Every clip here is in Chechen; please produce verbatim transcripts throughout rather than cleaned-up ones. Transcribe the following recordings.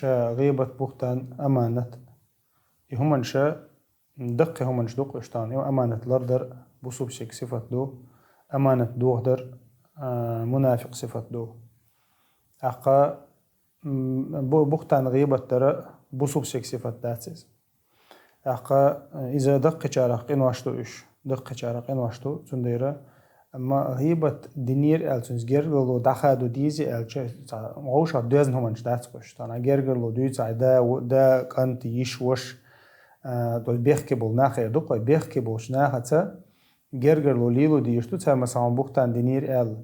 ГӀийбат, бухтан, аманат. И хӀуманаш, даккхий хӀуманаш ду-кх уж тахана. Иу аманат лардар бусалба сага сифат ду, аманат дохадар а, мунафикъ сифат ду. ТӀаккха м, бу- бухтан, гӀийбат дар бусалба сага сифат дац из. ТӀаккха, э, иза даккхийчарах къинош ду уж, даккхийчарах къинош ду, цундела. Амма гӀийбат динера аьлча, цунца гергарло дӀахаду деза аьлча, цхьа вовшах доьзна хӀуманаш дац-кх уж. Тахана гергарло дуьйцу, хьай да, во- да, кӀант, йиша, воша, а, то есть бехке бола нах а ду-кх вай, бехке болча нахаца гергарло лело дезаш ду цар, масала, бухтан динера аьлла,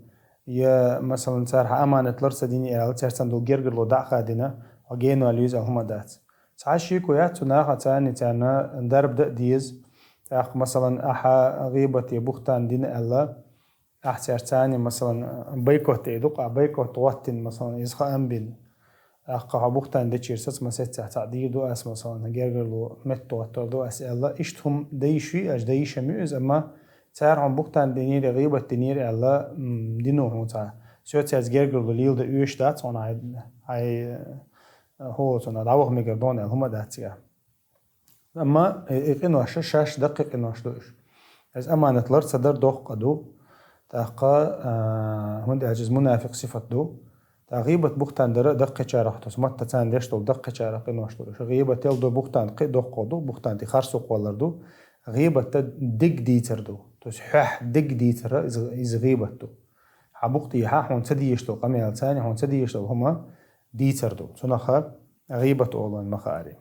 е, масала, цар хьа аманат лар ца дина аьлла, цаьрца долу гергарло дӀа а хадийна, хьо генавала веза аьлла хӀума дац. Цхьа шеко яц цу нахаца, царна дарба дан а деза. ТӀаккха, масала, ахьа гӀийбат е бухтан дина аьлла, ахьа цаьрца, масала, бойкот эр ду-кх, бойкот гӀоттийна, масала, иза хаам бина. ТӀаккха хьо бухтан дечуьра саца, масех цхьаъ дийр ду ас, масала, гергарло меттахӀоттор ду ас аьлла, иштта хӀума дан йиш юй аьлча, дан йиш ма ю иза, амма цара хьуна бухтан динера, гӀийбат динера аьлла, м, дино хьуна цхьа, со цаьрца гергарло леладан оьшуш дац хьуна, хьай, хьай, э, хӀо цунах дӀаваха мегар ду хьуна аьлла хӀума дац цигахь. Амма и, и къинош шаьш даккхий къинош ду уж. Иза аманат лар ца дар доккха къа ду. ТӀаккха, а, хӀунда аьлча иза мунафикъ сифат ду. ТӀаккха гӀийбат, бухтан дар а даккхийчарах, то есть маттаца деш долу даккхийчарах къинош ду уж. ГӀийбатал ду, бухтан кхин а доккха ду, бухтан тӀе харцо кхоллар ду. ГӀийбат дерг дийцар ду. То есть хьоьх дерг дийцар, иза, иза гӀийбат ду. Хьан букъ тӀехьа хьуна ца дезаш долу къамелаца, хьуна ца дезаш долу хӀума дийцар ду. Цунах гӀийбат олу вайна ма хаари.